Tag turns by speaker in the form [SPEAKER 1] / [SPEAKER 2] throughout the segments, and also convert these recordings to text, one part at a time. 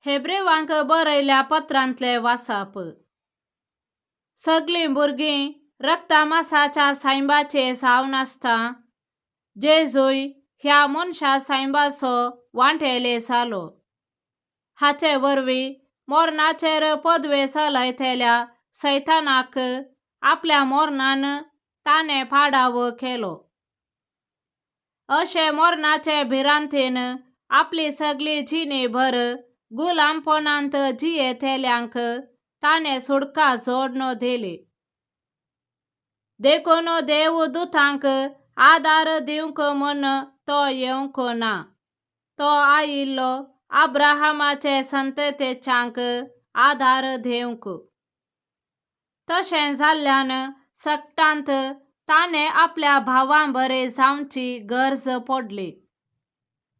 [SPEAKER 1] हेब्रेवांक बरयल्या पत्रांतलें वाचप. सगलीं भुरगीं रक्तामासाच्या सायबाचे जावन आसता, जेजूय ह्या मनशा सायबाचो वांटेले जालो. हाचे वरवीं मरणाचेर पदवे चलयतल्या सैतानाक आपल्या मरणान ताणें पाडाव केलो. अशें मरणाचे भिरांतेन आपली सगली जिणेभर गुलामपणांत जियेतल्यांक ताणें सुटका जोडून दिली. देखून देव दुतांक आदार दिवंक म्हूण तो येवंक ना, तो आयिल्लो अब्राहमाचे संततेच्यांक आदार दिवंक. तशें जाल्ल्यान सकटांत ताणें आपल्या भावां बरे जावची गरज पडली.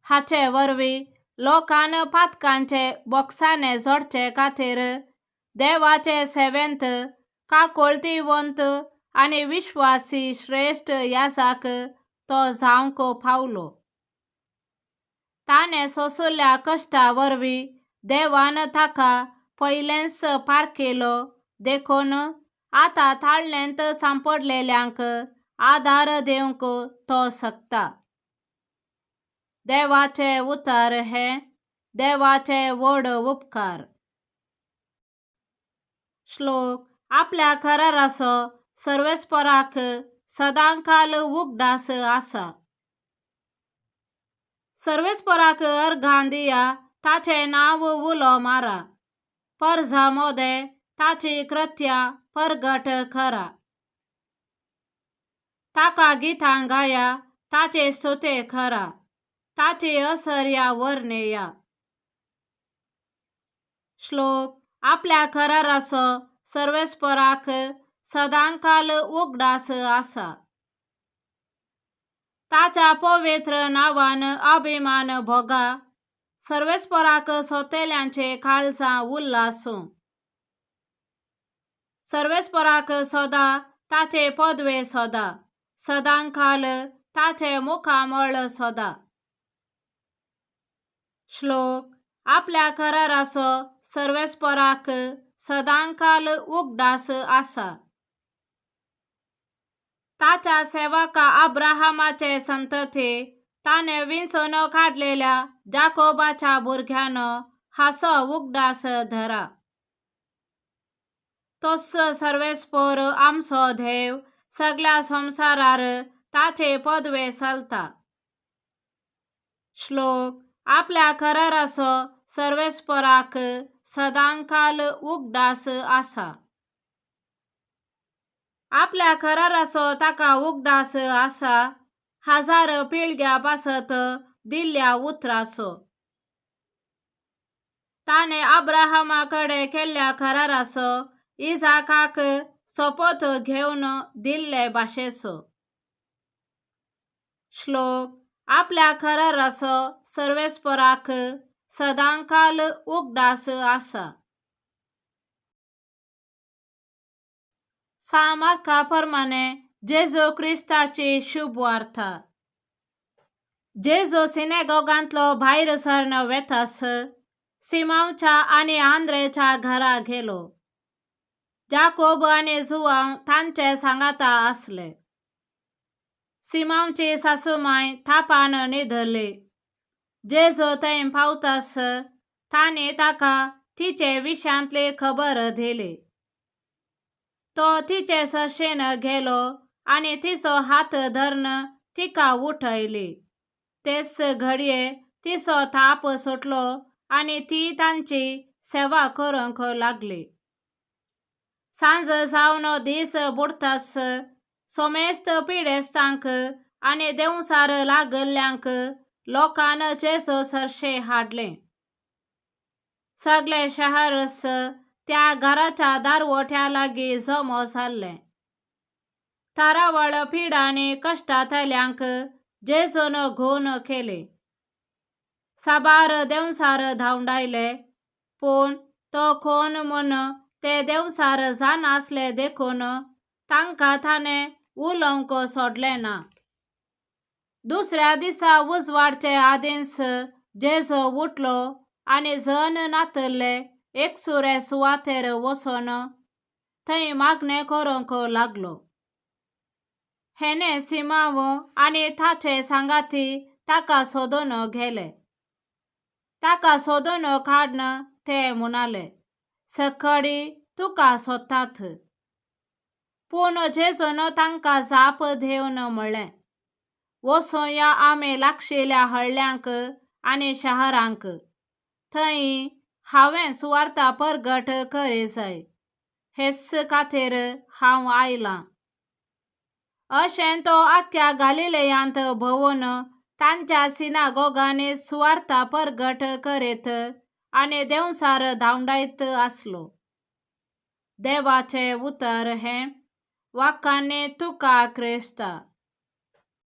[SPEAKER 1] हाचे वरवीं लोकान पातकांचे बोक्साने जोडचे खातीर देवाचे सेवेंत काकुळतीवंत आनी विश्वासी श्रेश्ठ याजाक तो जावंक पावलो. ताणें सोंशिल्ल्या कश्टा वरवीं देवान ताका पयलेंच पारखिलो, देखून आतां ताळ्ळेंत सांपडलेल्यांक आदार दिवंक तो शकता. देवाचें उतर हें देवाचे व्हड उपकार. श्लोक. आपल्या कराराचो सर्वेस्पराक सदांकाल उगडास आसा. सर्वेस्पराक अर्घां दिया, ताचें नांव उलो मारा. परजा मोदें ताची कृत्यां परगट करा. ताका गितां गाया, ताचे स्तुती करा. ताची असर्या वर्णया. श्लोक. आपल्या कराराचो सर्वेस्पराक सदांकाल उगडास आसा. ताच्या पवित्र नांवान अभिमान भोगा. सर्वेस्पराक सोतेल्यांचे काळजां उल्लासूं. सर्वेस्पराक सोदा, ताचे पदवे सोदा. सदांकाल ताचे मुखामळ सोदा. श्लोक. आपल्या कराराचो सर्वेस्पराक सदांकाल उगडास आसा. ताच्या सेवका अब्राहमाचे संतती, ताणें विंचून काडलेल्या जाकोबाच्या भुरग्यांनो हाचो उगडास धरा. तोच सर्वेस्पर आमचो देव, सगळ्या संवसारार ताचे पदवे चलता. श्लोक. आपल्या कराराचो सर्वेस्पराक सदांकाल उगडास आसा. आपल्या कराराचो ताका उगडास आसा, हजार पिळग्या पासत दिल्ल्या उतराचो. ताणें अब्राहमा कडेन केल्ल्या कराराचो, इजाकाक सोपत घेवन दिल्ले भाशेचो. श्लोक. आपल्या कराराचो सर्वेस्पराक सदांकाल उगडास आसा. सांत मार्का प्रमाणे जेजू क्रिस्ताची शुभवार्ता. जेजू सिनेगॉगांतलो भायर सरन वेतास सिमांवच्या आनी आंद्रेच्या घरा गेलो. जाकोब आनी जुवांव तांचे सांगाता आसले. सिमांवची सासूमाय तापान न्हिदली. जेजू थंय पावतास तांणी ताका तिचे विशयांतली खबर दिली. तो तिचे सरशेन गेलो आनी तिचो हात धरून तिका उठयली. तेच घडये तिचो ताप सुटलो आनी ती तांची सेवा करूंक लागली. सांज जावन दीस बुडतास समेस्त पिडेस्तांक आनी देंवचार लागिल्ल्यांक लोकान जेजू सरशें हाडलें. सगळें शहरच त्या घराच्या दारवट्या लागीं जमो जाल्लें. तरावळ पिडांनी कश्टांतल्यांक जेजून गूण केली. साबार देंवचार धांवडायले, पूण तो कोण म्हूण ते देंवचार जाणासले देखून तांकां ताणें उलोवंक सोडलें ना. दुसऱ्या दिसा उजवाडचे आदींच जेजू उठलो आनी जन नातल्ले एकसुरे सुवातेर वचून थंय मागणें करूंक लागलो. हेणे सिमांव आनी ताचे सांगाती ताका सोदून गेले. ताका सोदून काडून ते म्हणाले, सकळी तुका सोदतात. पूण जेजून तांकां जाप दिवन म्हणलें, वचुया आमी लागशिल्ल्या हळ्ळ्यांक आनी शहरांक, थंय हांवें सुवार्ता परगट करी जाय, हेच खातीर हांव आयलां. अशें तो आख्ख्या गालिलेयांत भोंवून तांच्या सिनागोगांनी सुवार्ता परगट करीत आनी देंवचार धांवडायत आसलो. देवाचें उतर हें. वाखाणणी तुका क्रिस्ता.